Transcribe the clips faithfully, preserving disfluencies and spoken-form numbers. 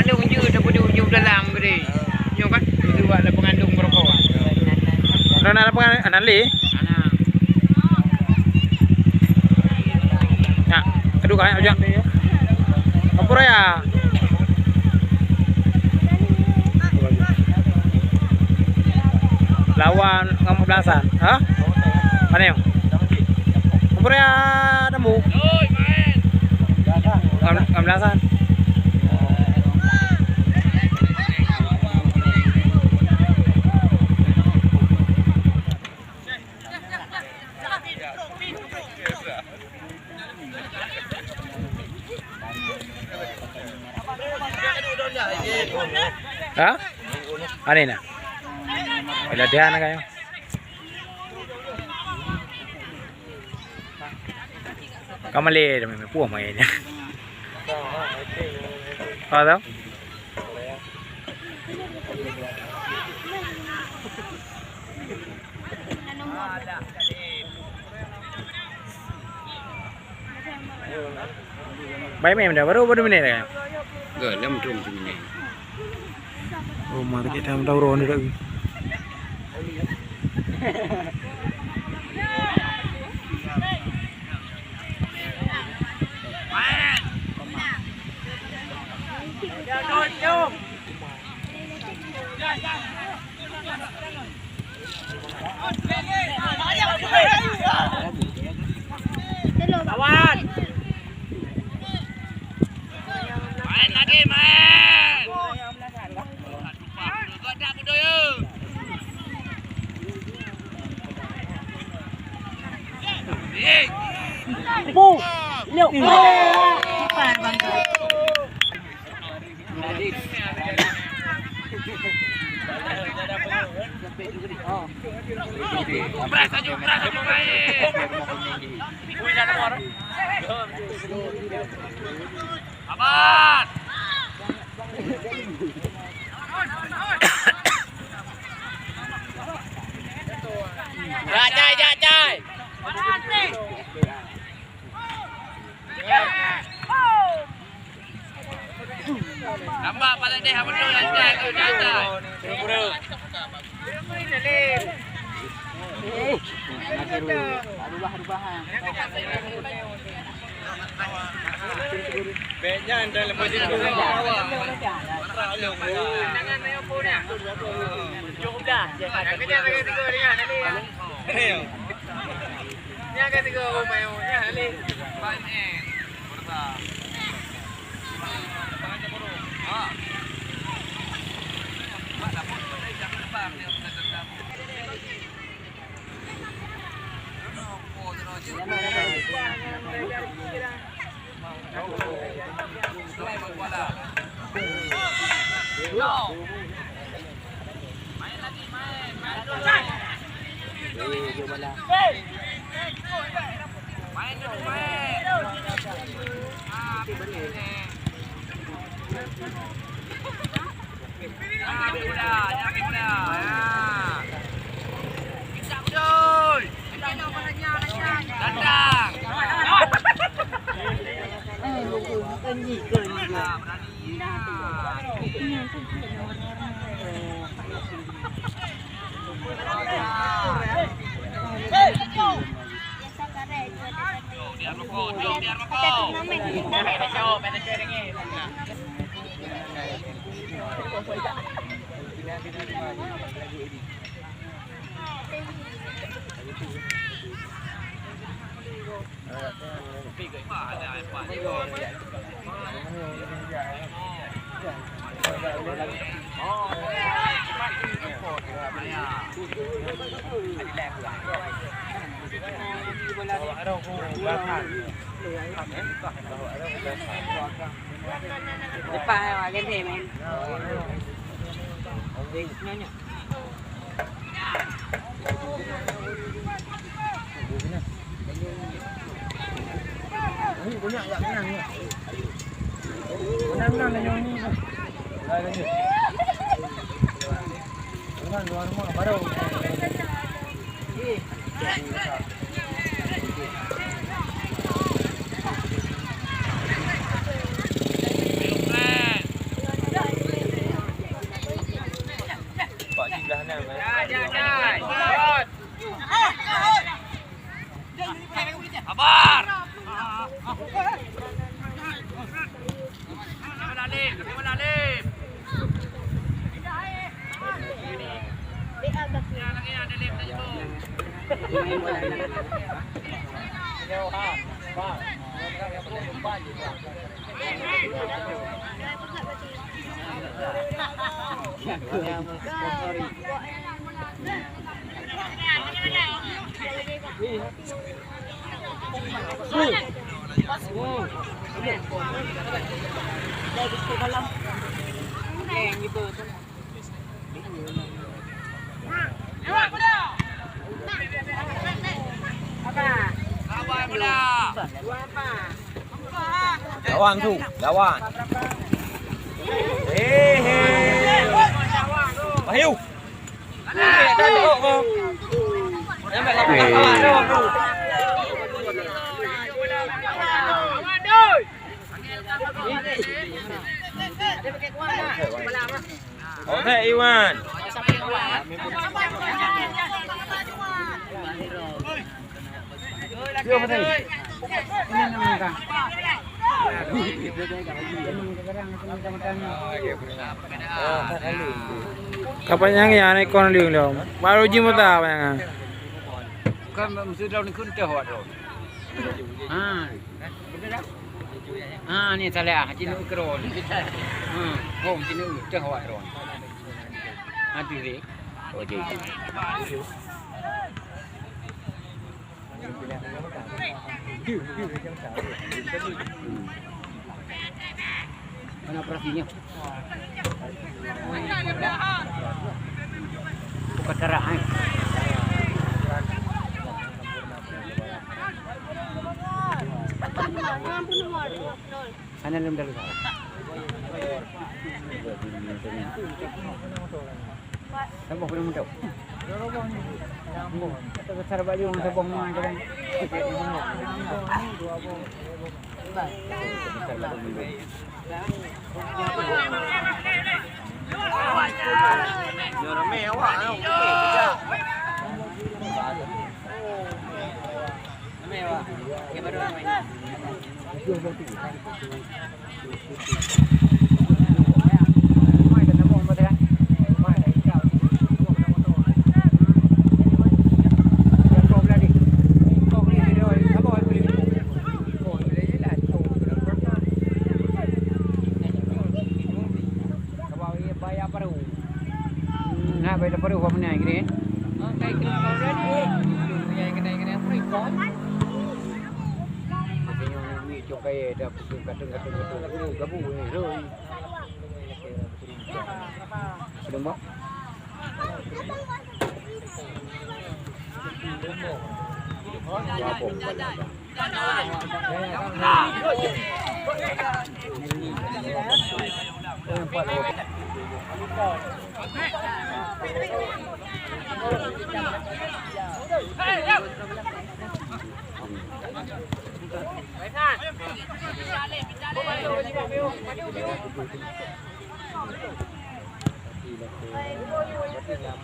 Lôn jeuet tapeuduek ju dalam gede. Nyoe kan, duek lam pengandong rokok. Udah na lapangan, ah, na lé? Ana. Nah, aduh, kayak aja. Apa ya? Lawan ngon belasan. Ha? Mana yang? Apa ya, temu? Ngon, ngon belasan. Ha? Ani na. Latihan kan? Ka malèe dah main, puas main. Tahu tak? Baik main dah, baru, baru minit dah. Gelem tu minit. Oh, mari kita tahu roh ni dah. Lawan. Main lagi, main. Sabar. Jak, Cai, jak, Cai. Nampak pala deh, apa tu, lancar tu, lancar. Lepas, eh, ganti main. Nyonya. Lawan tu, lawan. Hehe. Wahyu. Oke, Iwan. Kapan nyang ya, aneuk kon liung lom. Baru jimeuta apa nyang? Kan mesti daun ikut teh awak tu. Ha. Ha, ni salah, cina keron. Ha, hom cina teh awak ron. Ha, tu deh. Oh, jadi. Mana operasinya? Bukan darah, eh. Hana lom dalu salah. Saboh pun mantap. Kita besar baju, saboh mantap.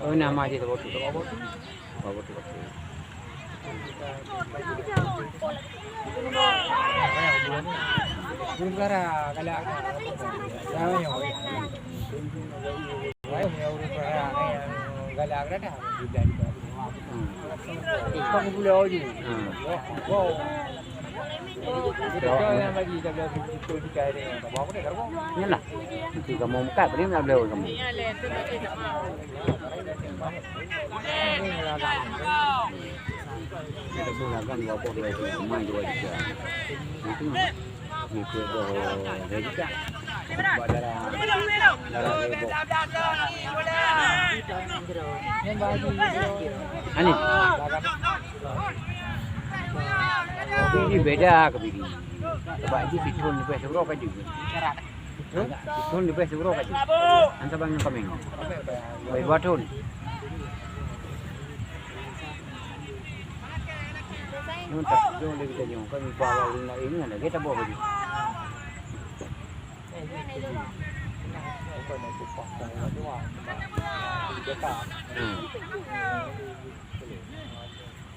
Oh, nama aja tu, tu, tu. Nyan lah. Itu kamu buka, beri nak beli kamu. Kita pun akan dua puluh dua itu, main dua tiga. Itu mah. Itu dua tiga. Buat darah, darah ribut. Ani. Ini beda ke bini. Sebab itu sithon leubeh surok kan juga. Sithon leubeh surok kan juga. Anta bang yang kameng. Baik dua thon. Nyoe tak jauh dari kita nyoe kan bawa rumah ini ada kita bawa baju. Hmm.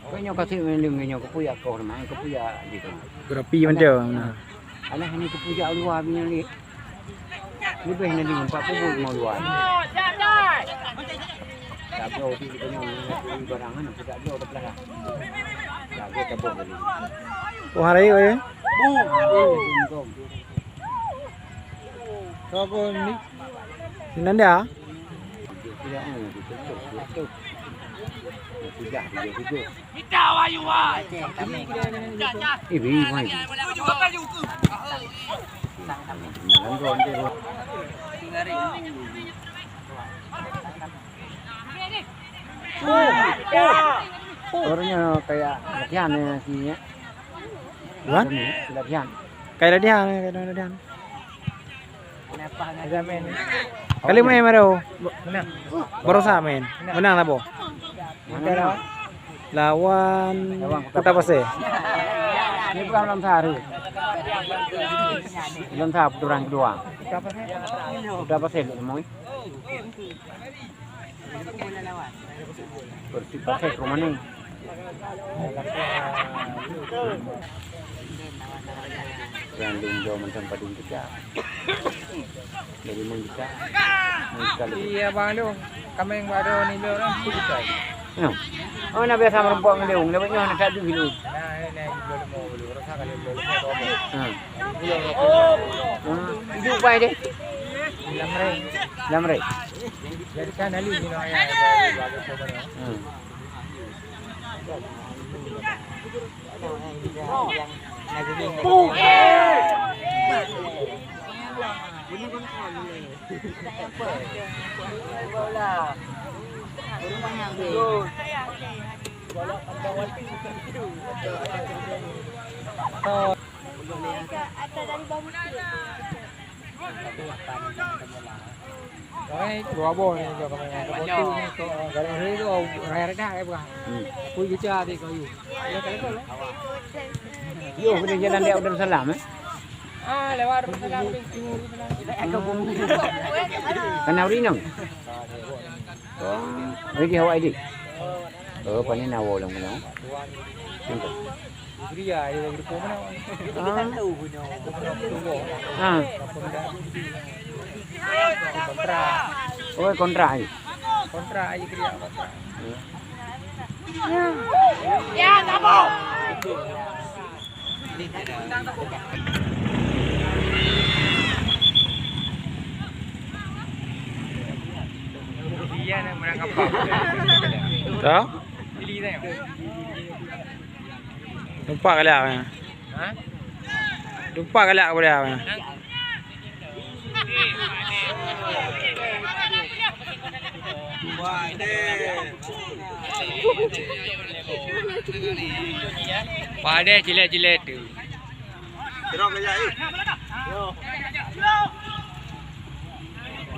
Kau nyoe kasih mendung nyoe kepuyak kau rumah kepuyak gitu. Berapi macam mana? Alah ini kepuyak luar punya ni. Lebih nanti empat puluh mau luar. Tak bloe di kita nyoe, barang kan, tidak bloe dah pelan. Tak bloe, tak bloe. Oh, hari ini, eh? Sinan dia? Orangnya kayak latihan ya, sini ya. Wan? Latihan. Kayak latihan, kayak latihan. Kali main baru. Menang. Baroesa main. Menang lah, boh. Mana? Lawan Kota Pasir. Ini bukan belum sehari. Belum sehari putaran kedua. Kota Pasir lu semua. Bersih pakai ke mana? Yang linjo macam padum kita. Dari mun kita. Mun kita lebih. Iya, Bang Dong. Kami yang baru ni, Bang, kan? Kita. Ya. Oh, nak biasa merempok ngelewong. Lewat nyoh nak tak dulu. Nah, ini, ini, belum mau, belum. Rasa kali belum mau, belum. Hmm. Hmm. Hidup pai deh. Lam rei. Lam rei. Jadi kan ahli ni, no, ya, ya, ya, ya. Hmm. Dua boh ni, dua boh ni, raya redak, eh, bukan? Hmm. Pun kita adik kayu. Yo, kena jalan dia Darussalam, eh? Ah, lewat Darussalam, timur Darussalam. Kana urinang. Oh, ini awak ini. Oh, panen awak orang kena. Contoh. Negeri ya, ya, grup mana? Ah. Ah. Kontrak. Oh, kontrak ni. Kontrak aja kerja kontrak. Ya, tak mau. Dia nak menangkap apa? Tahu? Pilih saya. Lupa kali apa? Ha? Lupa kali apa dia? Pada cilet-cilet tu.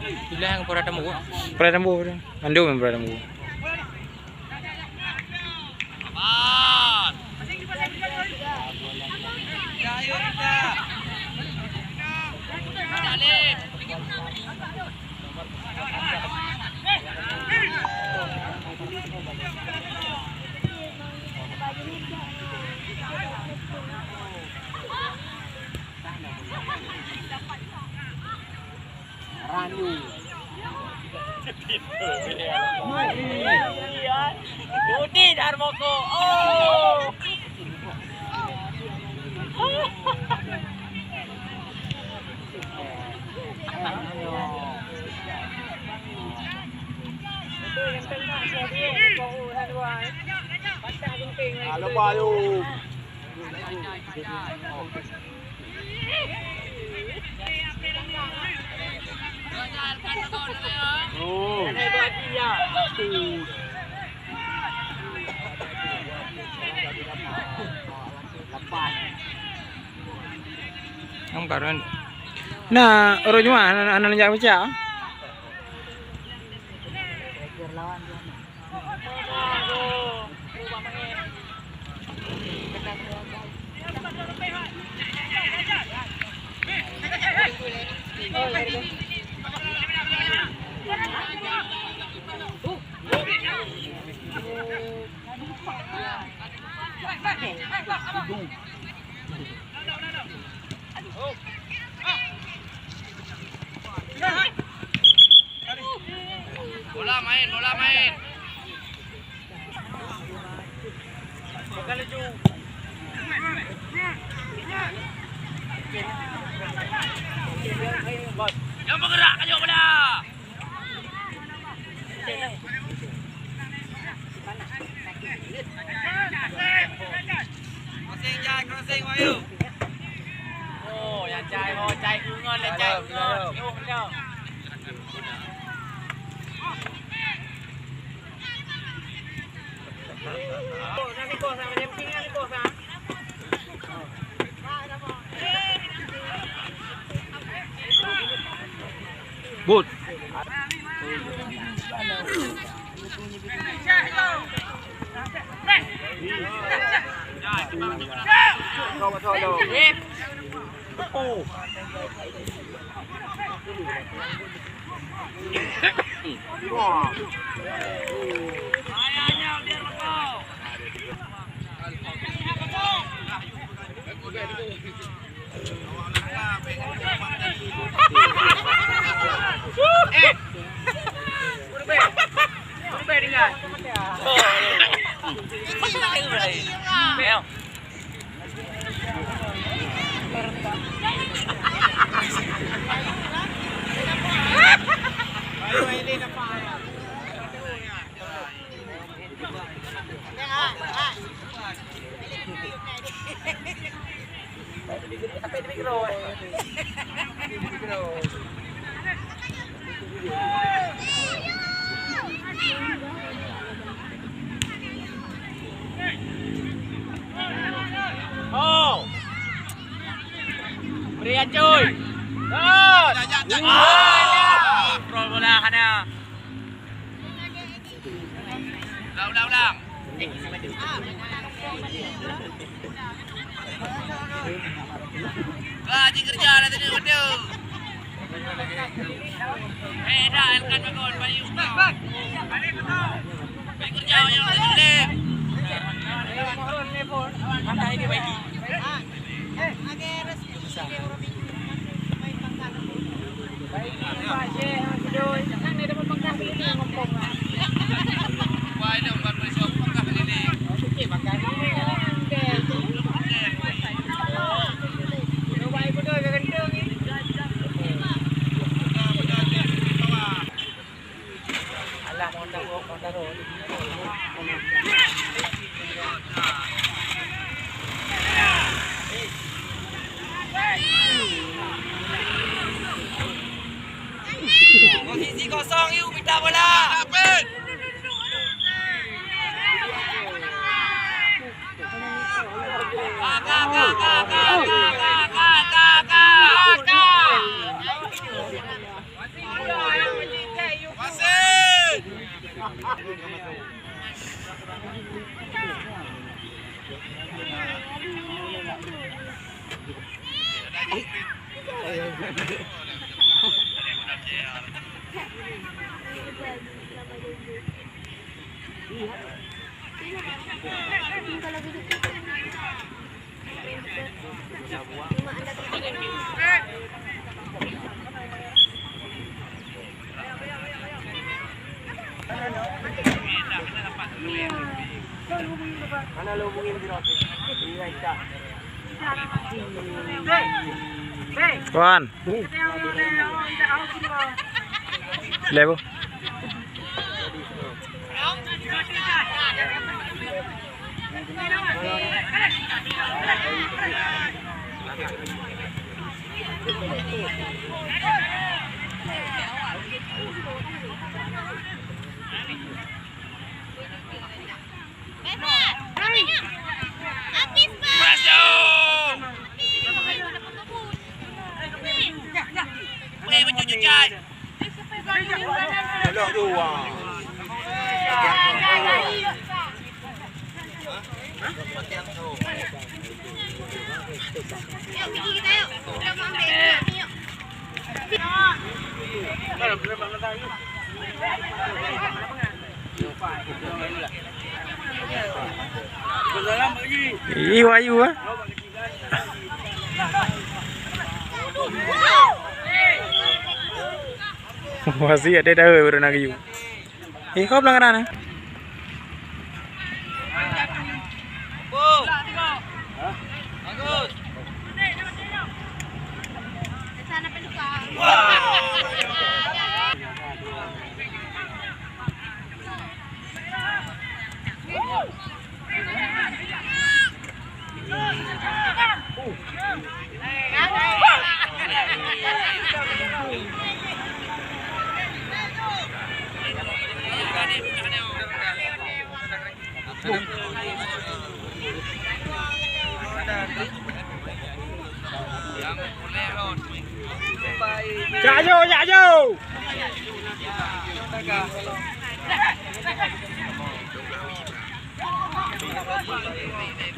Itulah yang pernah temu. Pernah temu tu. Mandum yang pernah temu. Ranyu. Udin Harmoko. Oh. Halo, Bayu. Oh. Nah, ureueng nyoe hana, hana neujak baca. Bola main, bola main. Nyang bergerak, kajok bola. Crossing, Jai, crossing, Wahyu. Oh, ya, Jai, oh, Jai, ngon le, Jai, ngon. Yoh, le. Bot. Oh. Beri Acoy. Terus. Ah, kontrol bola hana. Ulang, ulang, ulang. Wah, jih kerja dah tadi, betul. Eh, dah, Elkan bagus, balik umrah. Balik kerja, ayo, lagi boleh. Santai ni, baik. Alah, mau taruh, mau taruh. Posisi kosong, yuk, minta bola. Wan. Lebu. Ih, Wahyu, ah. Masih ada dah, baru nak kayu. Eh, kau pelanggaran, eh? Bagus. Bagus. Sana peluka.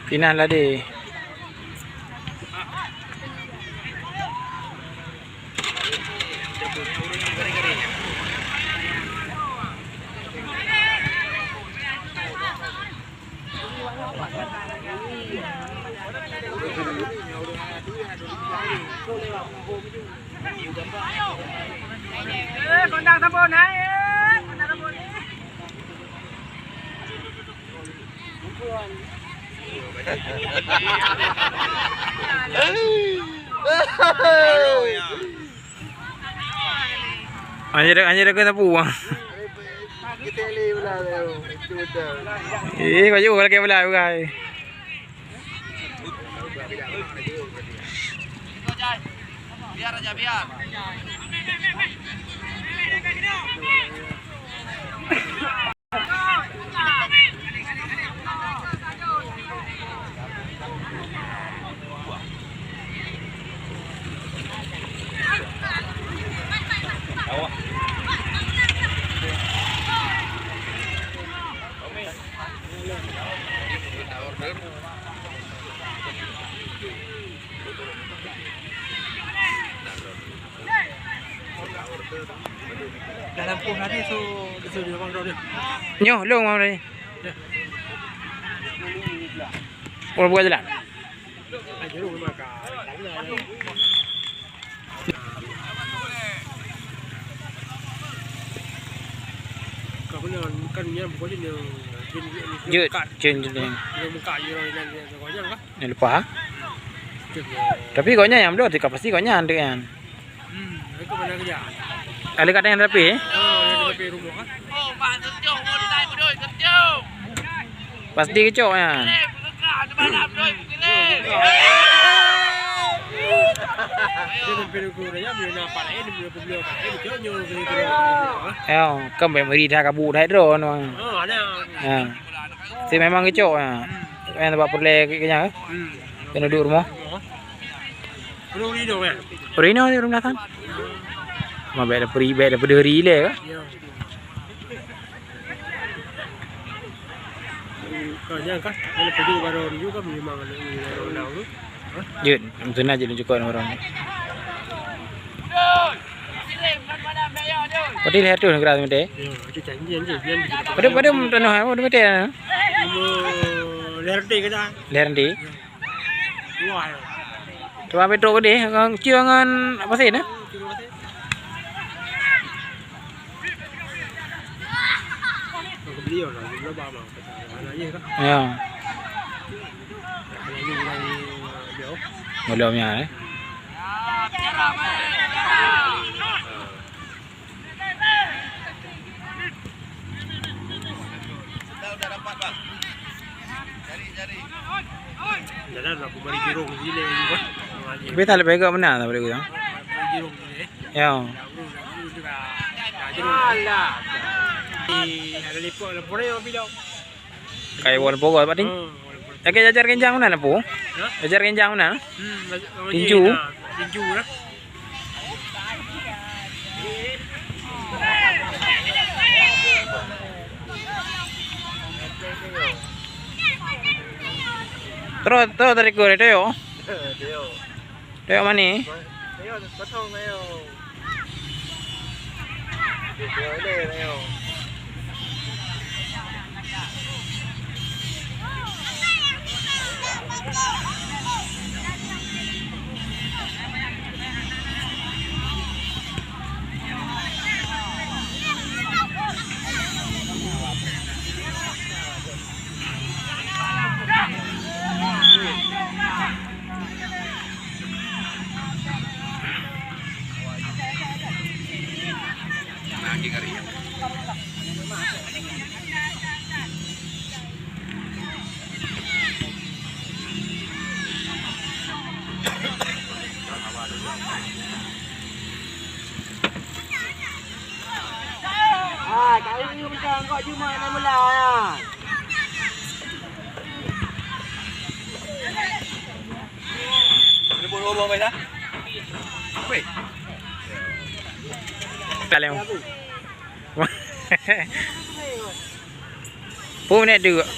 Pinah lade. Anjir, anjir ke sapu, bang? Eh, kau jauh lagi belah, bukan? Biar aja, biar. Dah lampôh tadi, so, so di ruang dia. Nyoh, long, Mam, tadi. Ya. Oh, buka jalan. Kan nyan, bukan nyan, Jeuet, jeuet, jeuet. Dia buka, dia orang yang, yang, yang, yang, yang, Nyang leupah. Tapi gobnyan nyang bloe teuka pasti gobnyan teuh nyan. Hmm, itu mana kerja? Ada kat yang tapi, eh? Oh, yang tapi rumah, kan? Pasti keucok nyan. Dia sampai dulu raya, boleh nampak lain, boleh pembeli orang lain, dia nyoh, dia nyoh. Ya, kan baik meri dah kabut dah drone, bang. Oh, ada. Ya. Si memang keucok, ya. Yang tempat peureulèe keu nyan, eh? Hmm. Keuneuk duek rumoh. Ureueng Rino, ya? Ureueng Rino di rumoh kan? Ma bèk dapeuri, bèk dapeudeuri lé, kan? Ya. Ka nyang ka, kalau pergi baru juga memang ada orang tu. Jeuet, meuteuna jeuet lôn cukôp ureueng. Berarti lhèe reutôh neugara meuté? Ya, itu janji, janji. Pada, pada tanoh, pada meuté. Lhèe reutôh kata. Lhèe reutôh? Ya. Dua, ya. Tuan Petro gede, ngon cio ngon apa sih, nah? Beliau lah, beliau ba, ba. Ya. Belum ya, eh. Tapi tak lebih gak menang tak boleh bilang. Ya. Alah. Ada lipok lah, boleh bilang. Kai wol pogo, Pak Ding. Oh, wol pogo. Oke, jajar genjang mana, Pu? Hah? Jajar genjang mana? Hmm, tinju. Tinju lah. Terus, terus tadi kau itu yo. Tengok mani. Tengok, potong ayo. Tengok, tengok, tengok. Ah, kali ni macam kau cuma main bola, ya. Ada bola, bola, bola, bola. Weh. Kaleng. Pun nak duduk.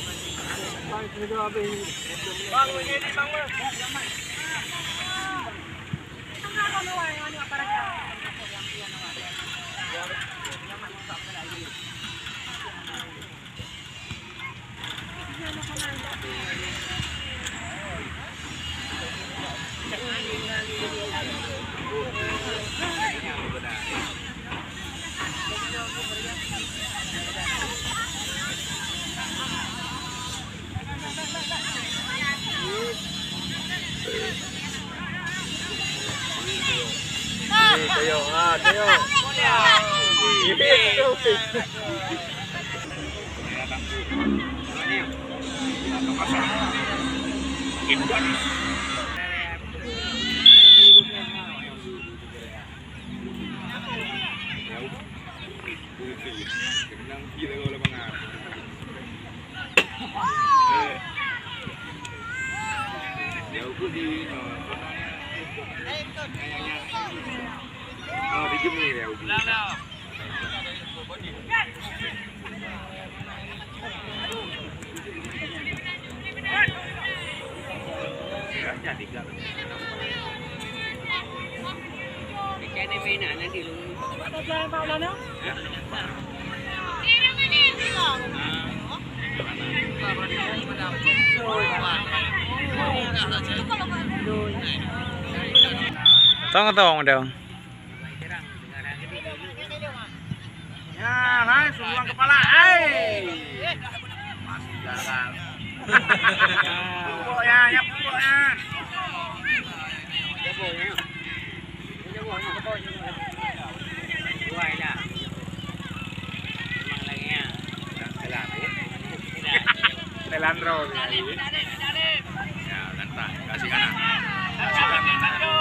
Tong, tong, tong. Ya, hai, sumbuang kepala, hai. Masuk dalam. Pupuk ya, ya, pupuk ya. Thailand, bro. Ya, ganteng. Kasih kanan. Kasih kanan.